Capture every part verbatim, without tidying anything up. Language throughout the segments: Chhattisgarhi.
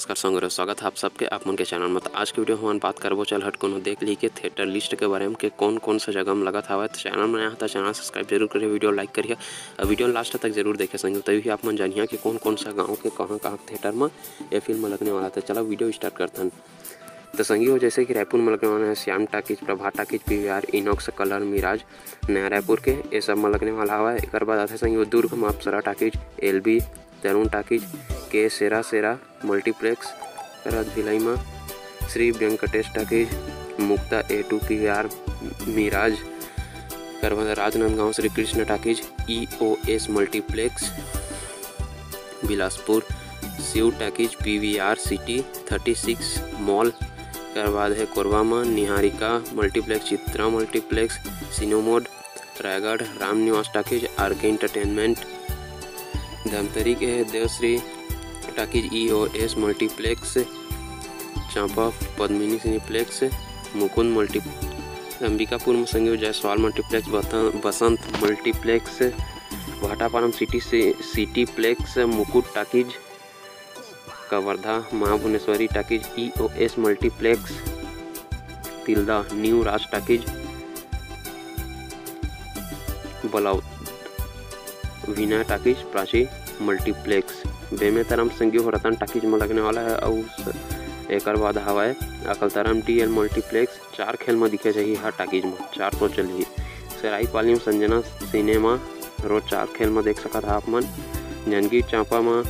नमस्कार संगवारी, स्वागत है आप सबके आप मन के चैनल में। तो आज के वीडियो हमन बात करबो चल हट कोनो देख ली के थिएटर लिस्ट के बारे में, के कौन कौन सा जगह में लगत हवय। तो चैनल में नया हो तो चैनल सब्सक्राइब जरूर करिए, वीडियो लाइक करिए। और वीडियो लास्ट तक जरूर देखे संगी, तभी आप मन जानिए कि कौन कौन सा गाँव के कहाँ कहाँ थिएटर में ये फिल्म लगने वाला। तो चला वीडियो स्टार्ट करथन। तो संगी हो, जैसे कि रायपुर में लगने वाला है Shyam talkies, Prabha talkies, PVR, INOX, colour, Miraj, नया रायपुर के, ये सब में लगने वाला हवय। एकर बाद आथे संगी हो दुर्ग में Apsara talkies, LB, Tarun talkies, के सेरा सेरा मल्टीप्लेक्स, एकर बाद भिलाई में Shri Venkatesh talkies, Mukta, A two, PVR, Miraj, एकर बाद Rajnandgaon Shri Krishna talkies, EOS multiplex, Bilaspur Shiv talkies, PVR city thirty six mall, एकर बाद है कोरबा में निहारिका मल्टीप्लेक्स, चित्रा मल्टीप्लेक्स, सिनेमोड, Raigarh Ram Niwas talkies, RK entertainment, Dhamtari के Devshri talkies, EOS multiplex, Champa Padmini cineplex, Mukund multi, Ambikapur में संगी हो जायसवाल मल्टीप्लेक्स, बत-, बसंत मल्टीप्लेक्स, भाटापारा में सिटी से, सिटीप्लेक्स, मुकुट टाकीज, कवर्धा माँ Bhuvaneshwari talkies, EOS multiplex, Tilda new Raj talkies, Balod Vinay talkies, Prachi multiplex, Bemetara में संगी हो रतन टाकीज में लगने वाला है। अउ स-, एकर बाद हवय अकलतरा में डीएल मल्टीप्लेक्स, चार खेल में दिखे जाही हर टाकीज में, चार सौ चलही। सरायपाली में संजना सिनेमा रोज चार खेल में देख सकत हा आप मन। जांजगीर चांपा में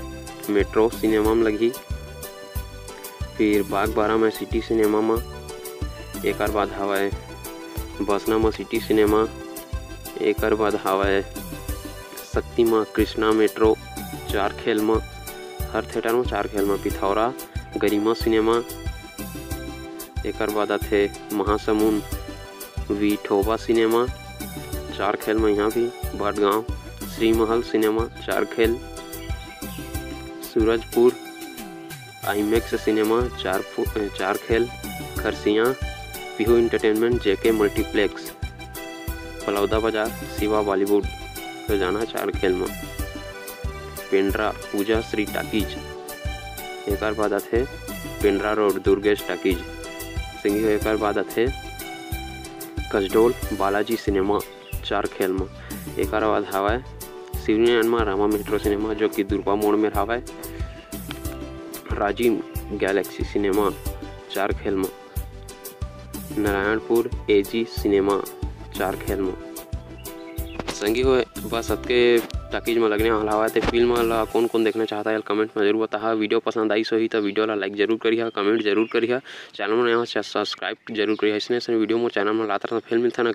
मेट्रो सिनेमा में लगही, फिर बागबारा में सिटी सिनेमा में, एकर बाद हवय बसना में सिटी सिनेमा, एकर बाद हवय शक्ति में कृष्णा मेट्रो चार खेल में, हर थिएटर में चार खेल में, पिथौरा गरिमा सिनेमा, एकर बाद आथे महासमुंद विठोबा सिनेमा, चार खेल में यहाँ भी, भटगांव श्री महल सिनेमा चार खेल, सूरजपुर आईमैक्स सिनेमा चार फु-, चार खेल, खरसिया पीहू एंटरटेनमेंट जेके मल्टीप्लेक्स, बलौदा बाजार शिवा बॉलीवुड रोजाना चार खेल में, पेंड्रा पूजा श्री टाकीज, एकर बाद आथे पेंड्रा रोड दुर्गेश टाकीज, संगी हो एकर बाद आथे कसडोल बालाजी सिनेमा चार खेल में, एकर बाद हवय सिवनी में रामा मेट्रो सिनेमा जो कि दुर्गा मोड़ में हवय, राजीव गैलेक्सी सिनेमा चार खेल में, नारायणपुर एजी सिनेमा चार खेल में। संगी हो, बस अतके टाकीज में लगने वाला हवय। ते फिल्म ला कौन कौन देखना चाहता है, कमेंट में जरूर बताहा। वीडियो पसंद आइस होही तो वीडियो ला लाइक जरूर करिहा, कमेंट जरूर करिहा, चैनल में नया हो तो सब्सक्राइब जरूर करिहा। इसने से वीडियो मोर चैनल में लात रहना। फिर मिलता ना